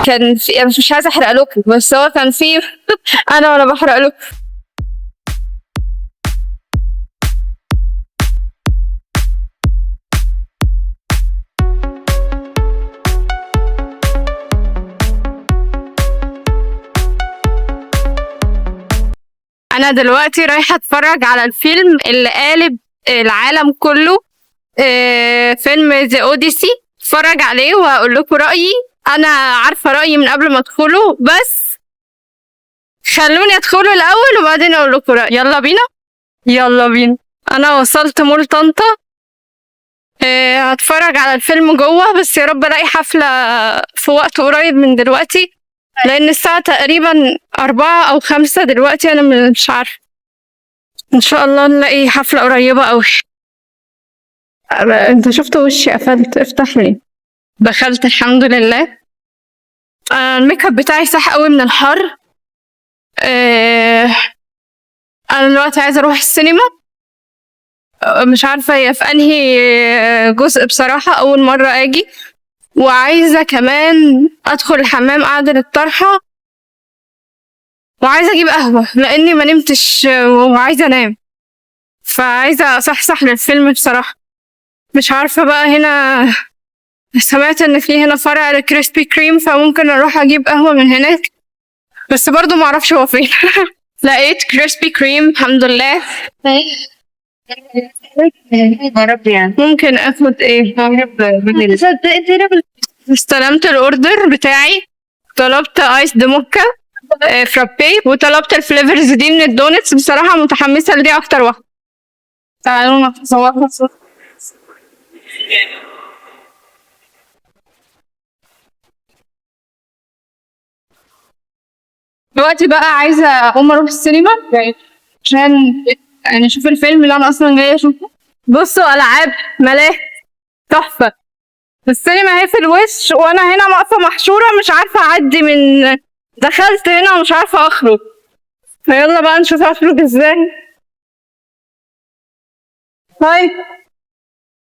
كان في، أنا مش عايزه احرق لكم، بس هو كان في انا ولا بحرق لكم. انا دلوقتي رايحة اتفرج على الفيلم اللي قالب العالم كله، فيلم The Odyssey. اتفرج عليه وهقول لكم رايي. انا عارفه رايي من قبل ما ادخله، بس خلوني ادخله الاول وبعدين اقول لكم رايي. يلا بينا يلا بينا. انا وصلت مول طنطا، هتفرج على الفيلم جوه، بس يا رب الاقي حفلة في وقت قريب من دلوقتي، لان الساعة تقريبا 4 أو 5 دلوقتي، انا مش عارفه. ان شاء الله نلاقي حفلة قريبه قوي. انت شفت وشي قفلت، افتح لي. دخلت الحمد لله. الميك اب بتاعي ساح قوي من الحر. انا دلوقتي عايزه اروح السينما، مش عارفه هي في انهي جزء بصراحة، اول مرة اجي. وعايزه كمان ادخل الحمام اعدل الطرحة، وعايزه اجيب قهوة لاني ما نمتش وعايزه انام، فعايزه اصحصح للفيلم بصراحة. مش عارفه بقى، هنا سمعت ان في هنا فرع ل Krispy Kreme، فممكن اروح اجيب قهوة من هناك، بس برضو معرفش هو فين. لقيت Krispy Kreme الحمد لله. ممكن اخد ايه؟ استلمت ال order بتاعي، طلبت iced mocha frappe، وطلبت ال flavors دي من ال donuts. بصراحة متحمسة لدي اكتر واحدة. تعالوا نصورها. دلوقتي بقى عايزة اقوم اروح السينما عشان يعني اشوف الفيلم اللي انا اصلا جاية اشوفه. بصوا العاب ملاهي تحفة. السينما هي في الوش، وانا هنا واقفة محشورة مش عارفة اعدي من، دخلت هنا ومش عارفة اخرج. فيلا بقى نشوف اخرج ازاي. طيب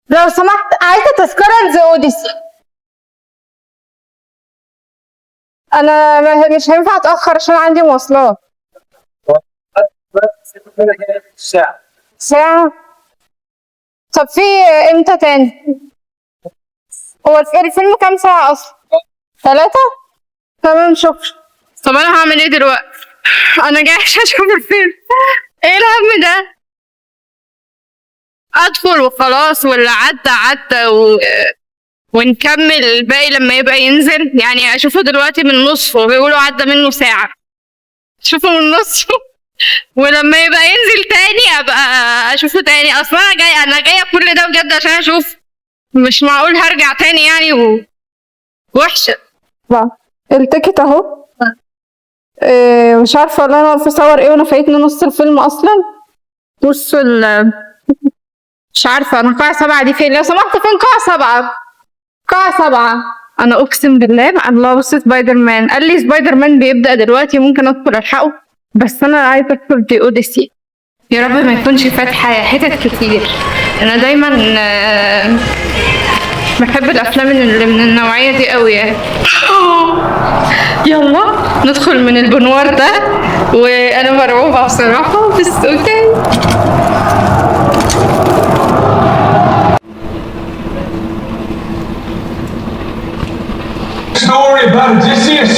لو سمحت عايزة تذكرة ل The Odyssey. انا مش هينفع اتاخر عشان عندي مواصلات. ساعة ساعة؟ طب في امتى تاني؟ هو الفيلم كام ساعة اصلا؟ 3؟ تمام شكرا. طب انا هعمل ايه دلوقتي؟ انا جاية عشان اشوف الفيلم. ايه الهم ده؟ ادخل وخلاص، ولا عدى عدى ونكمل الباقي لما يبقى ينزل؟ يعني اشوفه دلوقتي من نصه، بيقولوا عدى منه ساعة، اشوفه من نصه ولما يبقى ينزل تاني ابقى اشوفه تاني. اصلا انا جاية كل ده بجد عشان اشوف، مش معقول هرجع تاني يعني وحشة. ال ticket اهو. مش عارفه والله انا واقفة اصور ايه وانا فايتني نص الفيلم اصلا. بصوا مش عارفه انا قاعة 7 دي فين؟ لو سمحت فين قاعة 7؟ قاعة 7. انا اقسم بالله الله. بص سبايدر مان، قال لي سبايدر مان بيبدا دلوقتي، ممكن ادخل الحقه، بس انا عايزه ادخل The Odyssey. يا رب ما يكونش فاتحة حتت كتير. انا دايما بحب الافلام اللي من النوعية دي قوي يعني. يلا ندخل من البنوار ده، وانا مرعوبه بصراحة، بس okay. Story about Odysseus.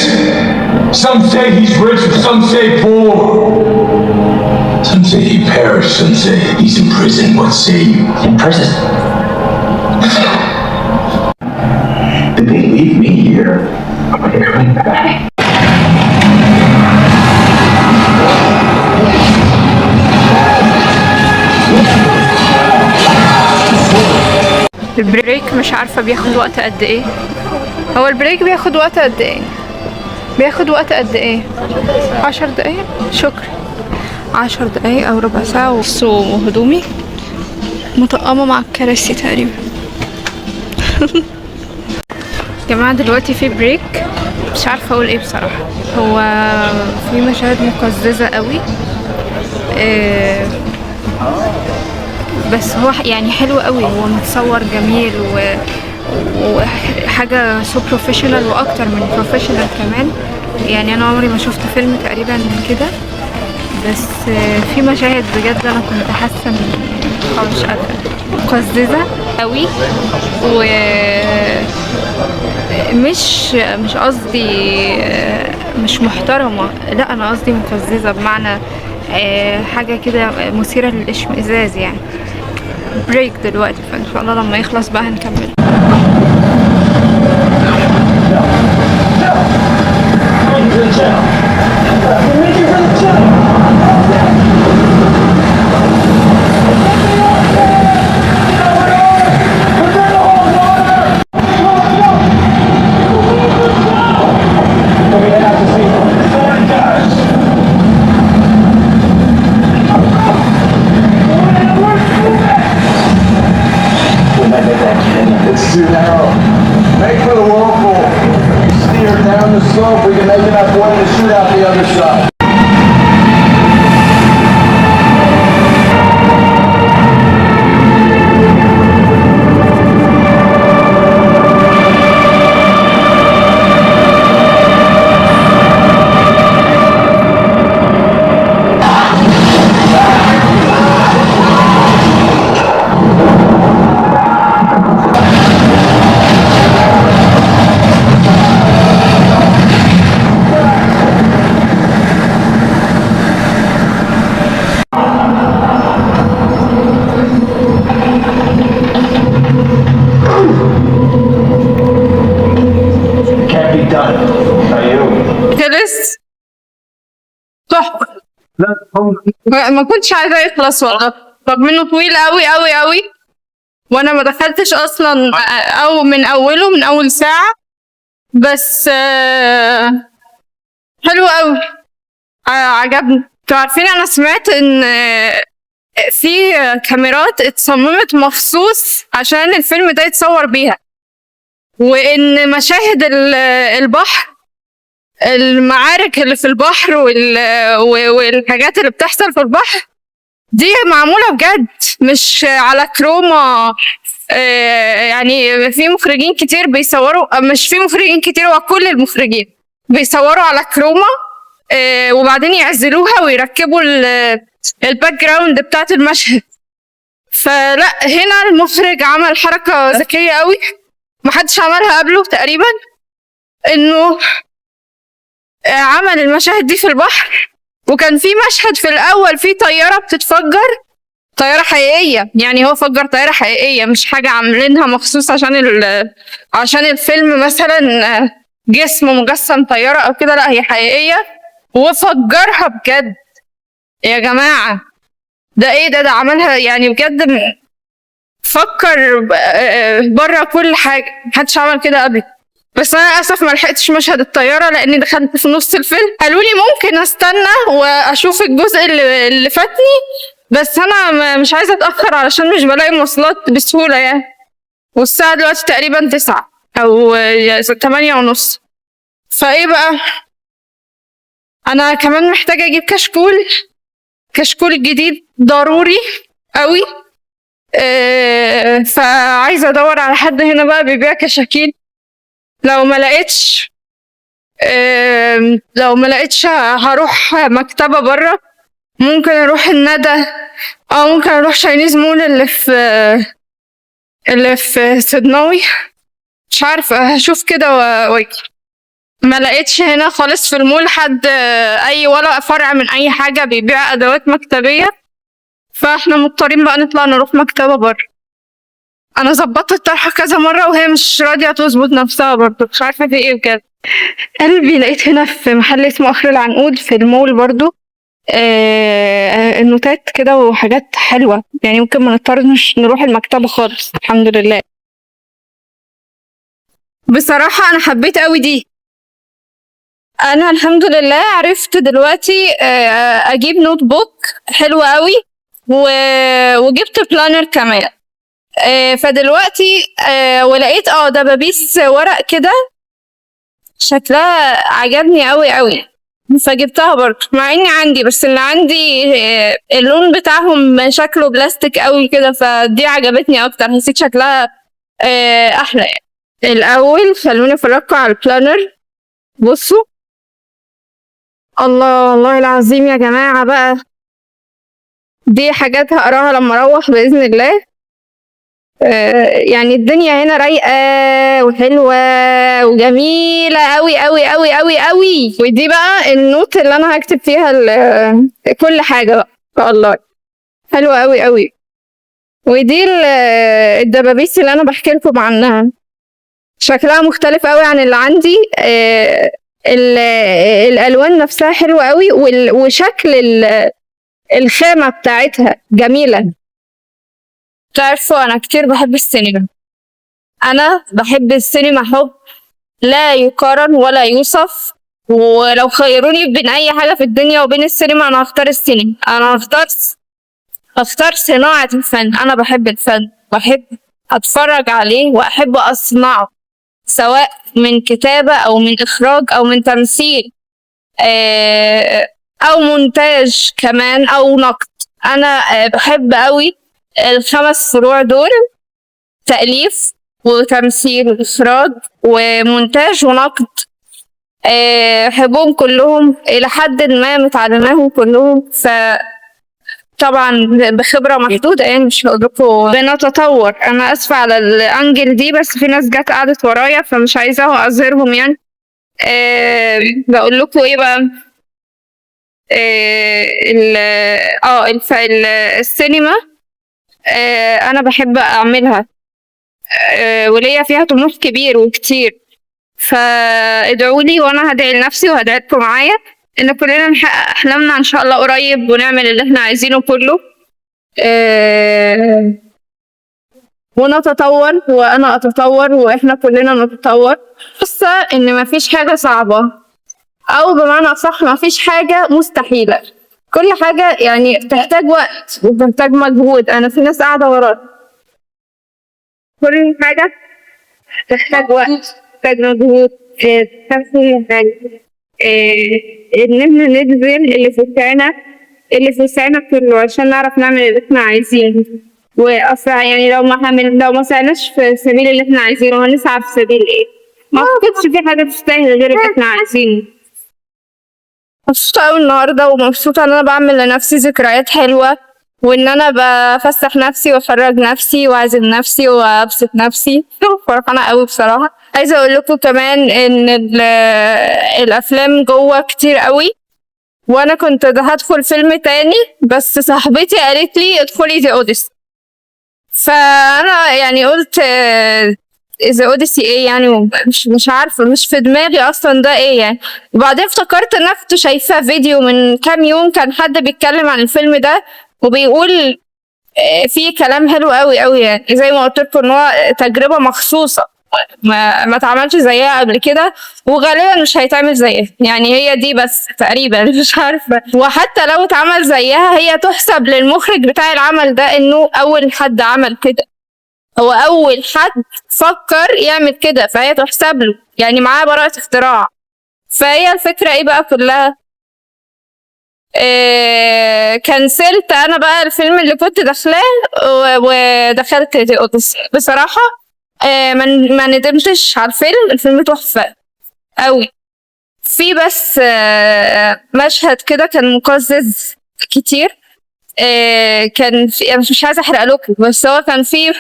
Some say he's rich, some say poor. Some say he perished, some say he's in prison. What say you? In prison? Did they leave me here? Are they coming back? ال break مش عارفة بياخد وقت قد ايه. هو ال break بياخد وقت قد ايه؟ بياخد وقت قد ايه؟ 10 دقايق؟ شكرا. 10 دقايق او ربع ساعة. بصوا هدومي مطقمة مع الكراسي تقريبا. جماعة دلوقتي في break، مش عارفة اقول ايه بصراحة. هو في مشاهد مقززة قوي، بس هو حلو قوي، هو متصور جميل حاجة so professional واكتر من professional كمان. يعني انا عمري ما شفت فيلم تقريبا كده، بس في مشاهد بجد انا كنت حاسة ان مش قادرة، مقززة قوي. و مش قصدي مش محترمة، لا انا قصدي مقززة بمعنى حاجة كده مثيرة للاشمئزاز يعني. break دلوقتي، فان شاء الله لما يخلص بقى هنكمل. It's too narrow. Make for the whirlpool. We steer down the slope. We can make enough water to shoot out the other side. Can't be done. Not you. خلص، تحفة. ما كنتش عايزة يخلص والله، رغم انه طويل قوي قوي قوي، وانا ما دخلتش اصلا او من اوله، من اول ساعة، بس حلو قوي، عجبني. انتوا عارفين انا سمعت ان في كاميرات اتصممت مخصوص عشان الفيلم ده يتصور بيها، وان مشاهد البحر، المعارك اللي في البحر والحاجات اللي بتحصل في البحر دي معمولة بجد، مش على chroma. يعني في مخرجين كتير بيصوروا، مش في مخرجين كتير، هو كل المخرجين بيصوروا على chroma، وبعدين يعزلوها ويركبوا ال background بتاعت المشهد. فلا، هنا المخرج عمل حركة ذكية قوي محدش عملها قبله تقريبا، انه عمل المشاهد دي في البحر. وكان في مشهد في الاول في طيارة بتتفجر، طيارة حقيقية، يعني هو فجر طيارة حقيقية، مش حاجة عاملينها مخصوص عشان الفيلم مثلا، جسم مجسم طيارة او كده، لا هي حقيقية وفجرها بجد يا جماعة. ده ايه ده؟ ده عملها يعني بجد، فكر بره كل حاجة، محدش عمل كده قبل. بس انا للاسف ما لحقتش مشهد الطيارة لاني دخلت في نص الفيلم. قالوا لي ممكن استنى واشوف الجزء اللي فاتني، بس انا مش عايزه اتاخر علشان مش بلاقي مواصلات بسهولة يعني. والساعة دلوقتي تقريبا 9 او 8:30. فايه بقى، انا كمان محتاجه اجيب كشكول، كشكول جديد ضروري قوي. فعايزه ادور على حد هنا بقى بيبيع كشاكيل. لو ما لقيتش هروح مكتبة برا، ممكن اروح الندى، او ممكن اروح Chinese Mall اللي في سيدناوي، مش عارفة، هشوف كده واجي. ما لقيتش هنا خالص في المول حد اي ولا فرع من اي حاجة بيبيع ادوات مكتبية، فاحنا مضطرين بقى نطلع نروح مكتبة برا. انا ظبطت الطرحة كذا مرة وهي مش راضية تظبط نفسها برضو، مش عارفة في ايه بجد. قلبي لقيت هنا في محل اسمه اخر العنقود في المول برضو، النوتات كده وحاجات حلوة، يعني ممكن ما نضطرش نروح المكتبة خالص الحمد لله. بصراحة أنا حبيت قوي دي. أنا الحمد لله عرفت دلوقتي أجيب notebook حلوة قوي وجبت planner كمان. فدلوقتي ولقيت دبابيس ورق كده شكلها عجبني قوي قوي، فجبتها برضه مع اني عندي، بس اللي عندي اللون بتاعهم شكله بلاستيك قوي كده، فدي عجبتني اكتر، حسيت شكلها احلى يعني. الاول خلوني افرجكم على ال planner. بصوا، الله، والله العظيم يا جماعة بقى دي حاجات هقراها لما اروح باذن الله. يعني الدنيا هنا رايقة وحلوه وجميلة قوي قوي قوي قوي قوي. ودي بقى ال note اللي انا هكتب فيها كل حاجة بقى ان شاء الله. حلوة قوي قوي. ودي الدبابيس اللي انا بحكي لكم عنها، شكلها مختلف قوي عن اللي عندي. الالوان نفسها حلوة قوي، وشكل الخامة بتاعتها جميلة. تعرفوا انا كتير بحب السينما، انا بحب السينما حب لا يقارن ولا يوصف. ولو خيروني بين اي حاجة في الدنيا وبين السينما انا هختار السينما. انا هختار صناعة الفن. انا بحب الفن، بحب اتفرج عليه واحب اصنعه، سواء من كتابه او من اخراج او من تمثيل، او مونتاج كمان او نقد. انا بحب قوي الخمس فروع دول: تأليف وتمثيل وإخراج ومونتاج ونقد. بحبهم كلهم إلى حد ما، متعلماهم كلهم، ف طبعا بخبرة محدودة يعني، مش هقول لكم بنتطور. أنا آسفة على ال angle دي، بس في ناس جت قعدت ورايا فمش عايزة أظهرهم يعني. بقول لكم إيه بقى، السينما، انا بحب اعملها، وليا فيها طموح كبير وكتير. فادعوا لي وانا هدعي لنفسي وهدعي لكم معايا ان كلنا نحقق احلامنا ان شاء الله قريب، ونعمل اللي احنا عايزينه كله، ونتطور، وانا اتطور واحنا كلنا نتطور. قصة ان مفيش حاجة صعبة، او بمعنى اصح مفيش حاجة مستحيلة. كل حاجة يعني بتحتاج وقت وبتحتاج مجهود. انا في ناس قاعدة ورايا. كل حاجة تحتاج وقت، تحتاج مجهود، تحتاج كل حاجة. ان احنا نبذل اللي في وسعنا كله عشان نعرف نعمل اللي احنا عايزينه. واصلا يعني لو ما سعناش في سبيل اللي احنا عايزينه هنسعى في سبيل ايه؟ ما اعتقدش في حاجة تستاهل غير اللي احنا عايزينه. مبسوطة أوي النهاردة، ومبسوطة إن أنا بعمل لنفسي ذكريات حلوة، وإن أنا بفسح نفسي وأخرج نفسي وأعزم نفسي وأبسط نفسي. فرحانة أوي بصراحة. عايزة أقول لكم كمان إن الأفلام جوه كتير أوي، وأنا كنت هدخل فيلم تاني بس صاحبتي قالت لي ادخلي The Odyssey، فأنا يعني قلت The Odyssey ايه يعني، مش عارفة، مش في دماغي اصلا ده ايه يعني. وبعدين افتكرت ان انا كنت شايفة فيديو من كام يوم كان حد بيتكلم عن الفيلم ده وبيقول فيه كلام حلو قوي قوي يعني، زي ما قلت لكم ان هو تجربة مخصوصة ما اتعملش زيها قبل كده، وغالبا مش هيتعمل زيها يعني، هي دي بس تقريبا مش عارفة. وحتى لو اتعمل زيها هي تحسب للمخرج بتاع العمل ده انه اول حد عمل كده، هو اول حد فكر يعمل كده، فهي تحسب له يعني، معاه براءة اختراع. فهي الفكرة ايه بقى كلها، كنسلت انا بقى الفيلم اللي كنت داخلاه ودخلت The Odyssey. بصراحة ما ندمتش على الفيلم، الفيلم تحفة قوي. في بس مشهد كده كان مقزز كتير، كان في، أنا مش عايزة أحرق لكم، بس هو كان في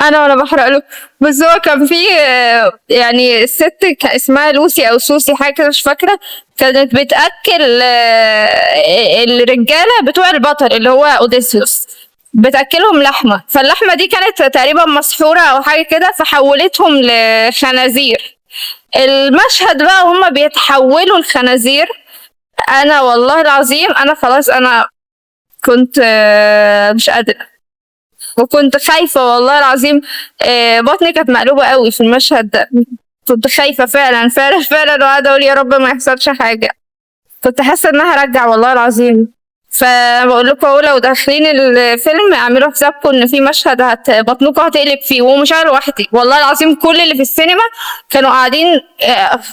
أنا ولا بحرق لكم، بس هو كان في يعني الست اسمها لوسي أو سوسي حاجة كده مش فاكرة، كانت بتأكل الرجالة بتوع البطل اللي هو أوديسيوس، بتأكلهم لحمة، فاللحمة دي كانت تقريبا مسحورة أو حاجة كده، فحولتهم لخنازير. المشهد بقى هما بيتحولوا لخنازير، أنا والله العظيم أنا خلاص أنا كنت مش قادرة، وكنت خايفة والله العظيم، بطني كانت مقلوبة قوي في المشهد ده، كنت خايفة فعلا فعلا فعلا، وقاعدة أقول يا رب ما يحصلش حاجة، كنت حاسة إن أنا هرجع والله العظيم. فبقول لكم اهو لو داخلين الفيلم اعملوا حسابكم ان في مشهد بطنكم هتقلب فيه، ومش انا لوحدي والله العظيم، كل اللي في السينما كانوا قاعدين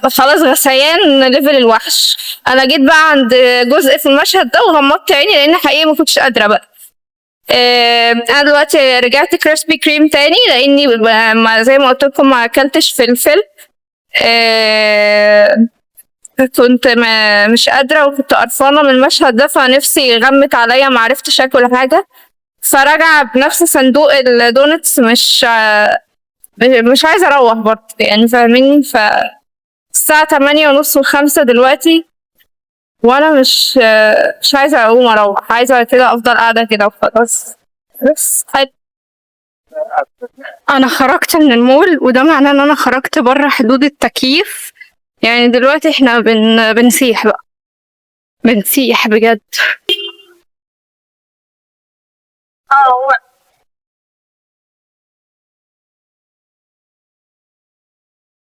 خلاص غثيان level الوحش. انا جيت بقى عند جزء في المشهد ده وغمضت عيني لان حقيقي ما كنتش قادرة بقى. انا دلوقتي رجعت Krispy Kreme تاني لاني زي ما قلت لكم ما اكلتش في الفيلم. كنت ما مش قادرة وكنت قرفانة من المشهد ده، فنفسي غمت عليا، ما عرفتش اكل حاجة، فراجعة بنفس صندوق ال donuts. مش عايزة اروح برضه يعني، فاهميني؟ ف الساعة 8:30 و5 دلوقتي، وانا مش عايزة اقوم اروح، عايزة كده افضل قاعدة كده وخلاص. بس حلو. انا خرجت من المول، وده معناه ان انا خرجت بره حدود التكييف. يعني دلوقتي احنا بنسيح بقى، بنسيح بجد.